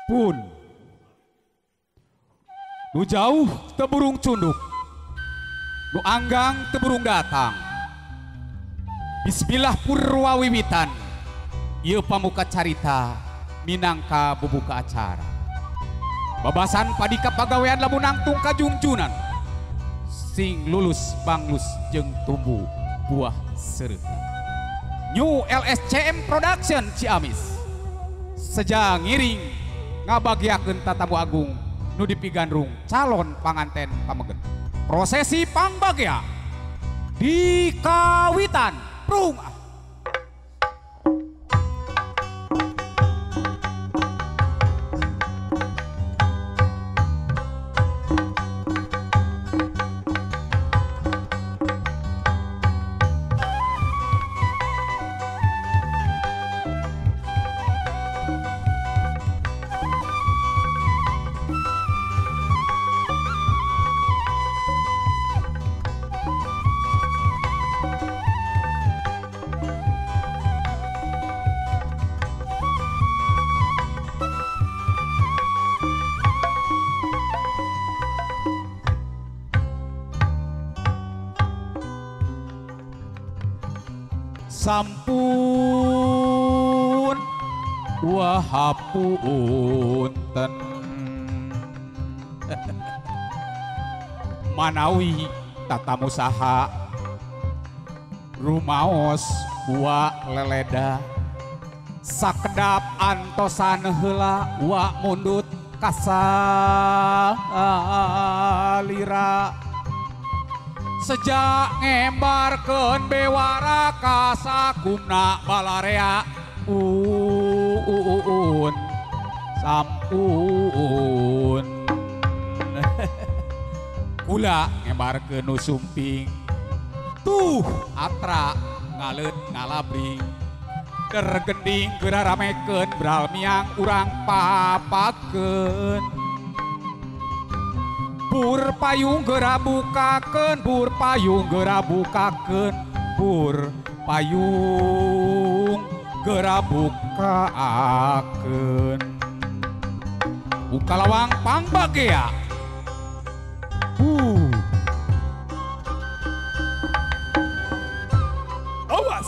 Pun nu jauh teburung cunduk, nu anggang teburung datang. Bismillah purwa wiwitan, ieu pamuka carita minangka bubuka acara. Babasan padika pagawean lamun nangtung kajungjunan, sing lulus banglus jeung tumbuh buah seureuh. New LSCM Production Ciamis seja ngiring ngabagiakeun tatamu agung nu dipigandrung calon panganten pameget. Prosesi pangbagea di kawitan prung. Sampun wahapunten manawi tatamu saha rumaos wa leleda sakedap antosan heula wa mundut kasalira. Sejak ngembarkeun bewara ka sakumna balarea uun sampun. Kula ngembarkeun nu sumping tuh atra ngaleut ngalabring dergending geura ramekeun bral miang urang papakeun. Bur payung geura bukakeun, bur payung geura bukakeun, bur payung geura bukakeun. Buka lawang pangbagea. Awas.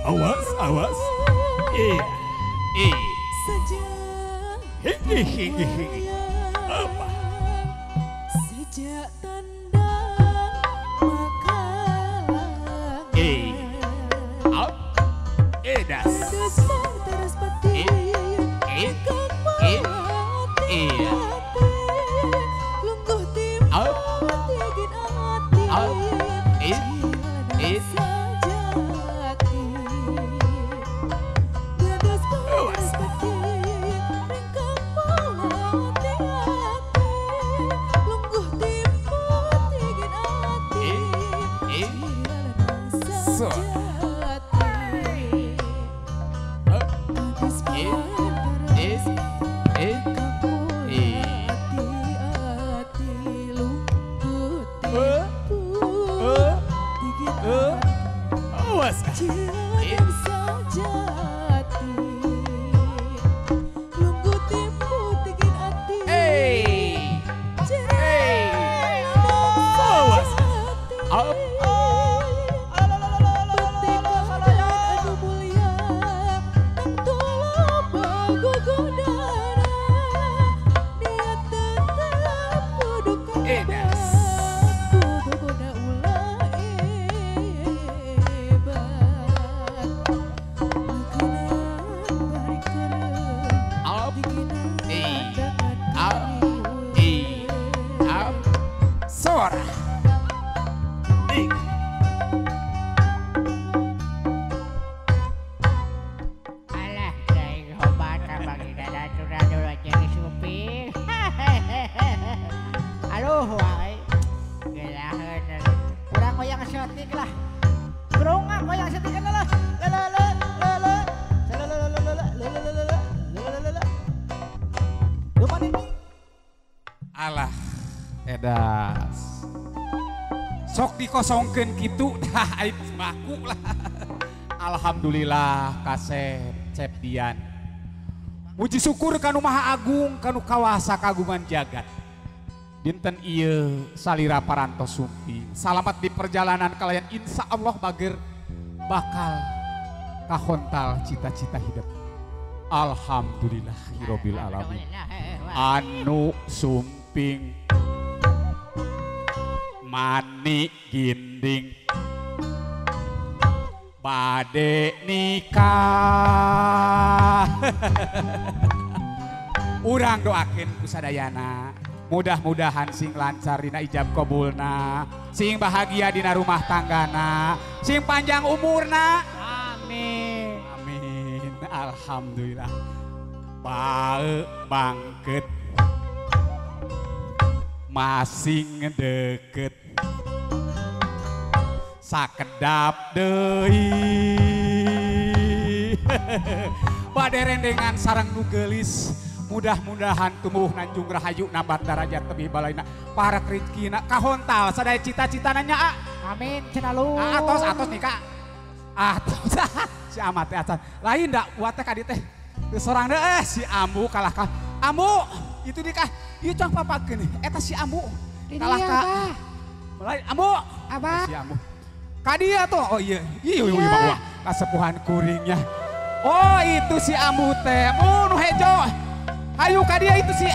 Awas, awas. Iya, iya. Hinggi, hinggi, hinggi. Apa? Sejak tanda makalang. Eh, up, edas. Eh, eh, eh, iya. Up, up, eh, eh. Alah, Edas. Sok dikosongkeun kitu tah aing baku lah. Alhamdulillah kasep Cep Dian. Puji syukur kanu Maha Agung kanu kawasa kagungan jagat. Dinten ieu salira parantos sumping. Salamat di perjalanan kalian insya Allah bager bakal kahontal cita-cita hidup. Alhamdulillahirabbil alamin. Anu sumping mani ginding bade nikah. Urang doakeun ku sadayana mudah-mudahan sing lancar dina ijab kabulna, sing bahagia dina rumah tanggana, sing panjang umurna. Amin. Amin. Alhamdulillah. Bae bangket masing deket sakedap deui. Bade rendengan sareng nu geulis, mudah-mudahan tumbuh nanjung rahayu nambat darajat tebih balaina para rezekina kahontal sadaya cita-citana nya. Amin cenah lu. Atos atos nikah. Atos si amat teh acan. Lain da buat teh ka dieu teh. Teu sorang deui si ambu kalah ka. Ambu itu nikah. Ieu cang papakeun eta si ambu. Kalah ka. Lain ambu. Abah. Si ambu. Ka dieu tuh. Oh iya. Ieu ieu mah kasepuhan kuringnya. Oh itu si ambu teh. Oh nu hejo. Hayu ka dia itu si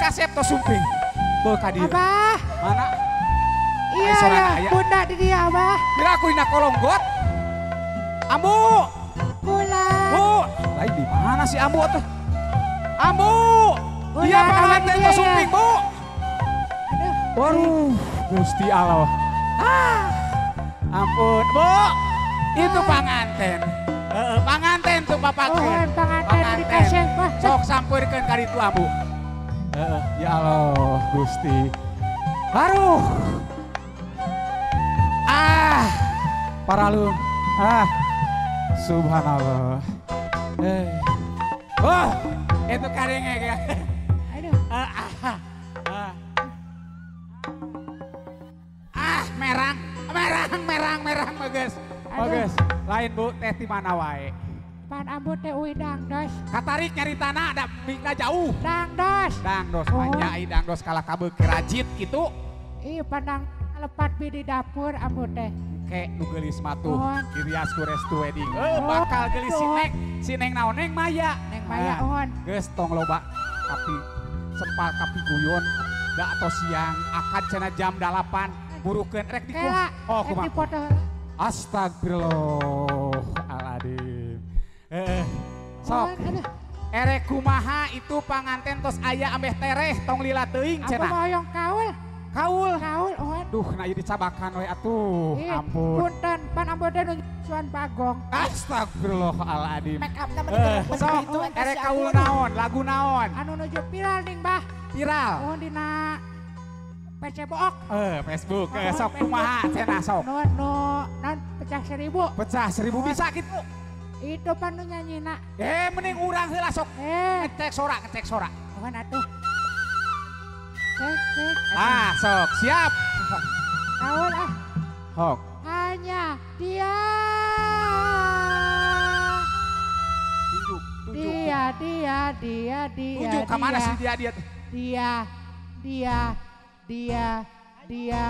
kasep to sumping. Beuh ka dieu. Abah. Mana? Iya ya, bunda di dia abah. Kira aku dina kolonggot. Ambu. Bulan. Bu, lain di mana si ambu tuh? Ambu. Iya panganten to sumping, Bu. Aduh. Waduh, Gusti Allah. Ah. Ampun, Bu. Itu panganten. Panganten tuh papakeun. Oh, panganten dikasih. Sok sampeurkeun ka ditu ambu. Ya Allah, Gusti. Aduh. Ah, paralun. Ah. Subhanallah. Oh, itu karenge ya. Aduh. Ah, merang, merang, merang, merang bagus. Bagus. Lain Bu, teh di mana wae? Pan ambu teh uih dangdos. Katarik nyari tanah ada bingna jauh. Dangdos. Dangdos banyak oh. Dangdos kalah kabeh kerajit gitu. Iya pandang lepat bi di dapur ambu teh. Ke nu geulis mah tuh dirias ku restu wedding. Bakal geulis si Neng, si Neng naon Neng Maya. Neng Maya on. Geus tong loba kapi sempal kapi guyon da atau siang akad cenah jam 8 burukeun rek di oh kumaha. Astagfirullahaladzim. Sok. Erek kumaha itu panganten tos aya ambeh tereh tong lila teuing cenah. Aku hoyong kaul. Kaul. Kaul oh. Duh na ieu dicabakan we atuh. Ampun. Punten pan ambu teh nu cuan bagong. Astagfirullahaladzim. Make up na mah sok erek kaul naon, lagu naon? Anu nuju viral ning Bah. Viral. Oh dina Facebook. Facebook. Sok kumaha cenah sok. No no non pecah 1000. Pecah 1000 bisa gitu. Itu pan nu nyanyina. Mending urang heula sok. Ngecek sora, ngecek sora. Mohon atuh. Cek cek. Ah, sok siap. Kaul ah. Hok. Hanya dia. Tunjuk, tunjuk. Dia, dia, dia, dia. Tunjuk ke mana sih dia, dia. Dia, dia, dia, dia,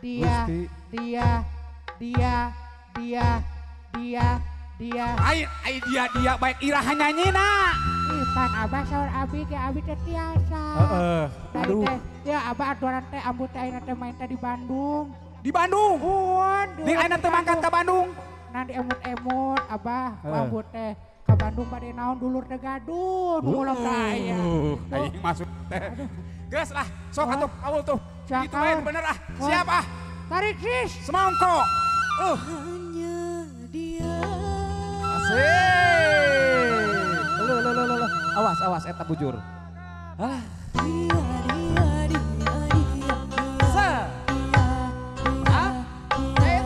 dia, dia, dia, dia, dia, dia. Ai, ai dia, dia baik iraha nyanyina. Ih, pan abah saur abi ge abi teh tiasa. Heeh. Aduh. Ya abah aturan teh ambu teh ayeuna teh main teh di Bandung. Di Bandung. Mun. Di ayeuna teh mangkat ka Bandung. Nah di emut-emut abah ambu teh ka Bandung bade naon dulur teh gaduh nu ulah aya. Aing masuk teh. Geus lah, sok atuh kaul tuh. Itu bae bener ah. Siap ah. Tarik sis. Semongko. Hanya dia. Asik. Lu lu lu lu. Awas awas eta bujur. Ah. Dia dia dia dia. Se. Ah. Eh.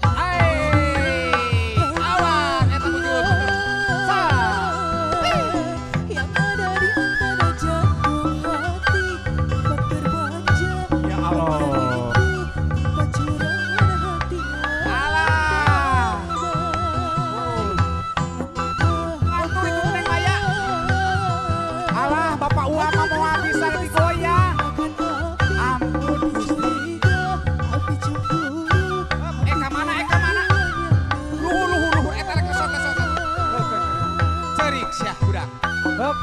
Ai. Awas eta bujur. Sa. Yang ada di antara jantung hati tak terbaca. mah moal bisa digoyang. Ampun Gusti. Ka mana ka mana? Luhur luhur luhur eta rek lesot lesot. Cerik sia budak. Heup.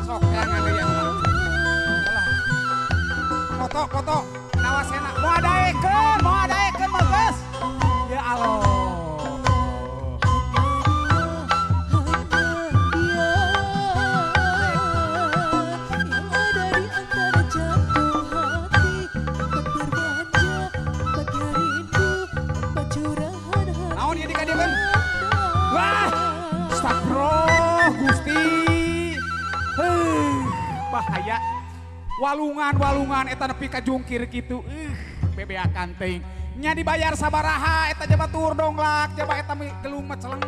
Sok jangan deui anu. Alah. Foto foto nawasena. Moal daekeun mah geus. Ya Allah. Naon ieu dikadiekeun? Wah, astagfirullah Gusti. Heuh, bahaya. Walungan-walungan eta nepi ka jungkir kitu. Bebeakan teuing. Nya dibayar sabaraha eta jaba tur donglak, jaba eta gelung mah celeng.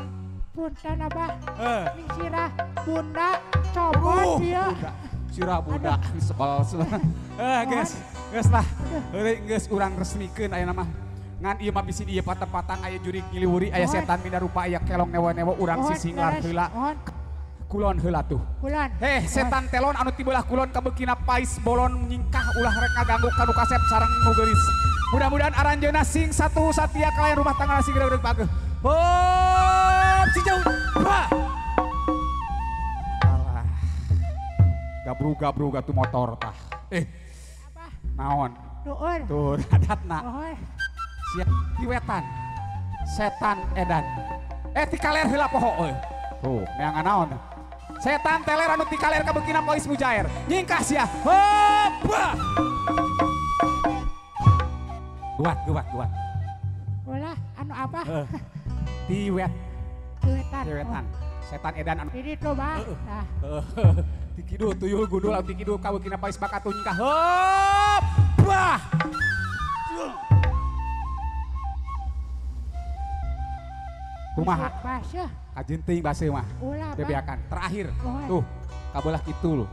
Punten Abah. Ning sirah bunda cobot ieu. Sirah bunda sebel. Geus, geus lah. Heueuh geus urang resmikeun ayeuna mah. Ngan ieu mah bisi ieu patempatan aya jurig ngiliwuri aya setan minarupa aya kelong newa-newa urang sisinglar heula. Kulon heula tuh. Kulon. Heh, setan telon anu ti beulah kulon kabeukina pais bolon nyingkah ulah rek ngaganggu ka nu kasep sareng nu geulis. Mudah-mudahan aranjeunna sing satu satia kalayan rumah tangga sing geureuh pageuh. Hop, si jauh. Wah. Alah. Gabrug-gabrug atuh motor tah. Abah. Naon? Duur. Tuh adatna. Siap diwetan. Setan edan. Ti kaler heula poho euy. Tuh, neangan naon. Setan teler anu ti kaler kabeukina pois mujair. Nyingkah sia. Hop! Bah. Guat, guat, guat. Ulah anu apa? Tiwet. Tiwetan. Tiwetan. Setan edan anu. Di ditu, Bah. Tah. Ti kidul tuyul gundul anu ti kidul kabeukina pais bakatu nyingkah. Hop! Bah. Kumaha? Baseuh. Kajeun teuing baseuh mah. Bebeakan. Terakhir. Tuh, kabelah kitu lho.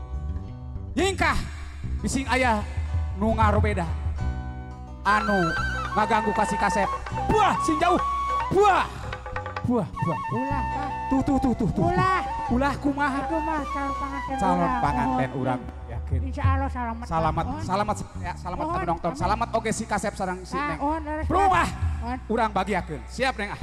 Nyingkah bising aya nu ngarobeda. Anu ngaganggu ka si kasep. Buah, sing jauh. Buah. Buah, buah. Ulah, Pak. Tuh, tuh, tuh, tuh, tuh. Ulah. Ulah kumaha? Kumaha calon panganten. Calon panganten urang yakin. Insyaallah salamet. Salamat, salamat ya, salamat kami nonton. Salamat oge si kasep sareng si Neng. Rumah. Urang bagiakeun. Siap Neng ah.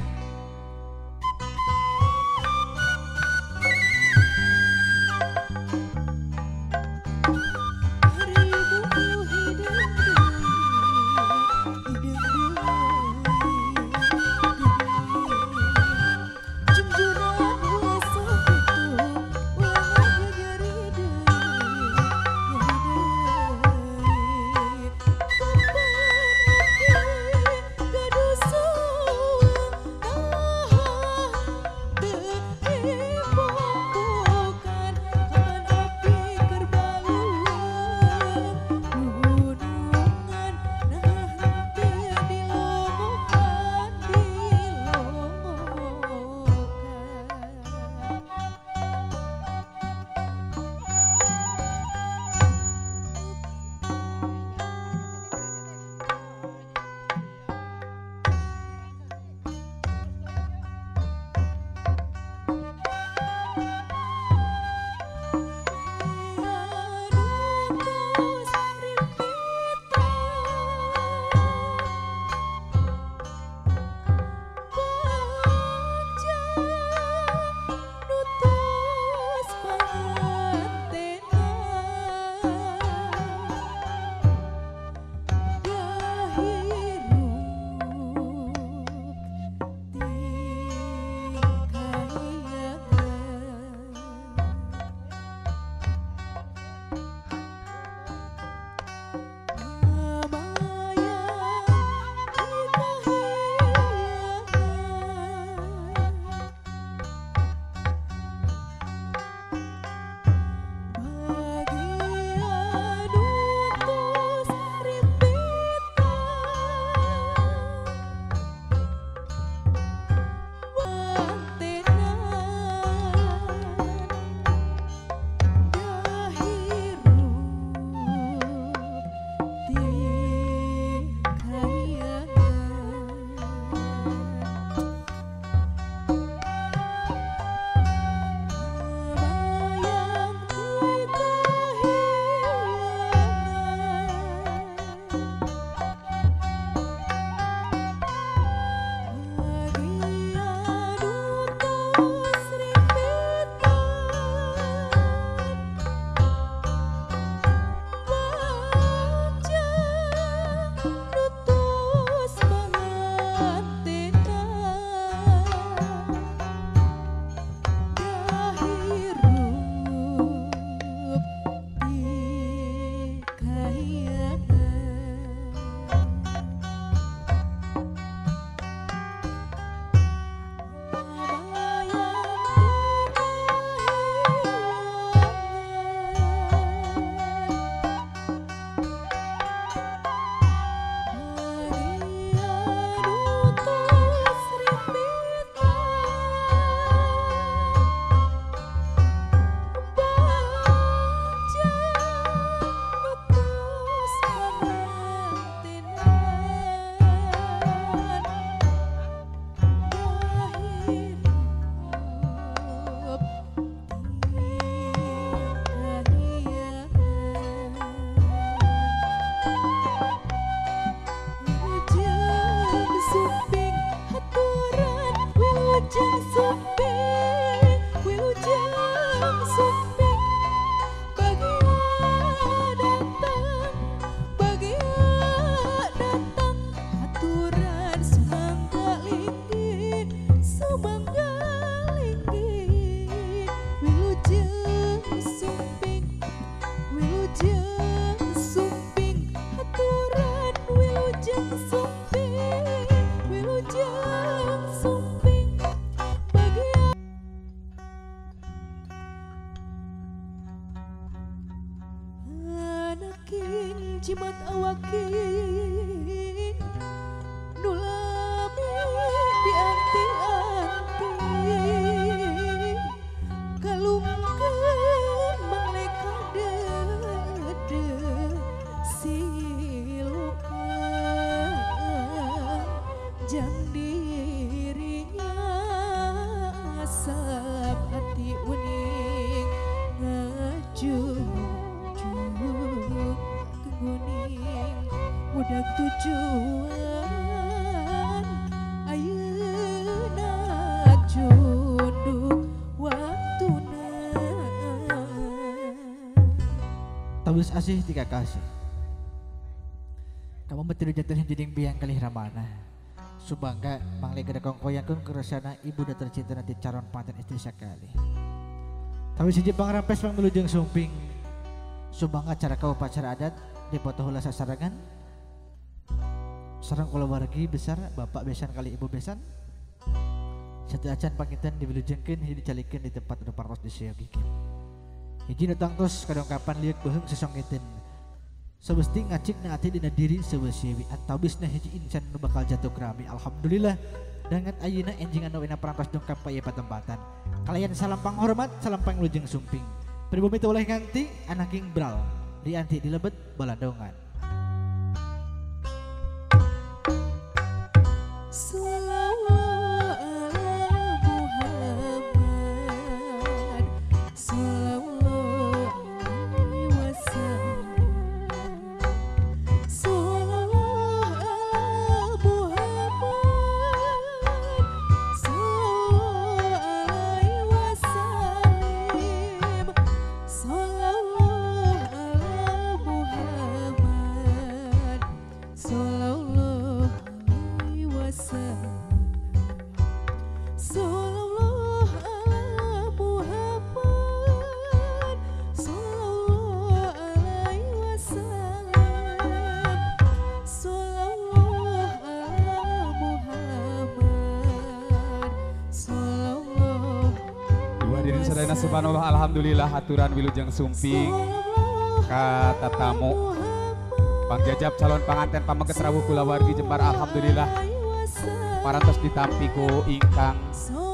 lalaki nu lami dianti-anti kalungkeun mangleka dede siluka jang dirinya asap hati uning ngajungjung keguning mudak tujuan ayeuna cunduk waktuna. Tabus asih tiga kasih. Kamu betul jatuh jadi biang kalih ramana. Subangga manglega kongkoyangkeun keresana ibu da tercinta nanti calon panten istri sakali. Tapi siji pangarampes pang wilujeng sumping. Subangga cara kau upacara adat dipoto heula sasarengan. Sareng kulawargi besar bapak besan kali ibu besan. Sateuacan panginten diwilujengkeun hiji dicalikeun di tempat anu paros disayogikeun. Hiji nu tangtos kadongkapan lieuk beuheung sesongkeun. Sebesti ngacik na ati dina diri sebesiwi antabisna hiji insan nu bakal jatuh kerami. Alhamdulillah dengan ayeuna enjing anu ina perantos dongkap ka ieu patempatan. Kalayan salam panghormat, salam panglujeng sumping. Pribumi teu oleh nganti anaking bral dianti dilebet balandongan. Salawat ala Muhammad, sallallahu alaihi wasallam. Sallallahu ala Muhammad, sallallahu alaihi wasallam. Sallallahu ala Muhammad, sallallahu alaihi wasallam. Sallallahu ala Muhammad, sallallahu alaihi wasallam. Sallallahu ala Muhammad, sallallahu. Ibu hadirin sadayana subhanallah alhamdulillah aturan wilujeng sumping ka tatamu pangjajab calon panganten pameget rawuh kulawargi Jembar alhamdulillah parantos ditampi ku ingkang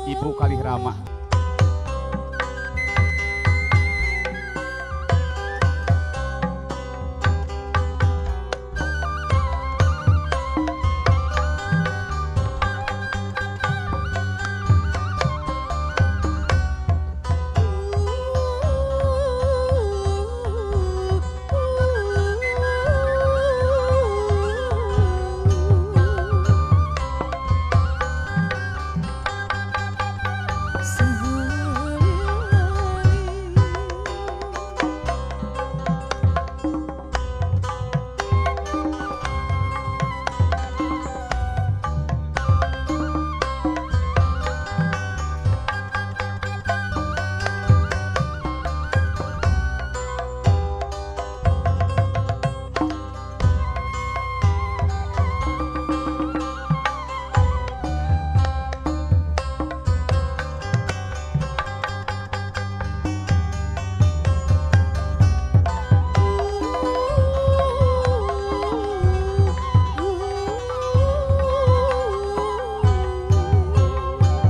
ibu kalih rama.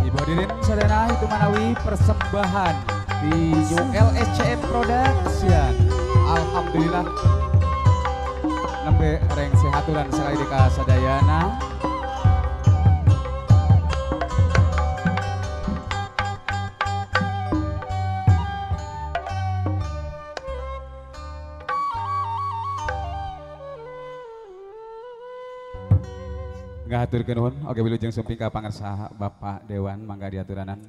Ibu hadirin sadayana itu manawi persembahan di ULSCM Production. Alhamdulillah nembe rengse haturan sekali di kasadayana. Ngahaturkeun nuhun oge wilujeng sumping ka pangersa Bapak Dewan mangga diaturanan.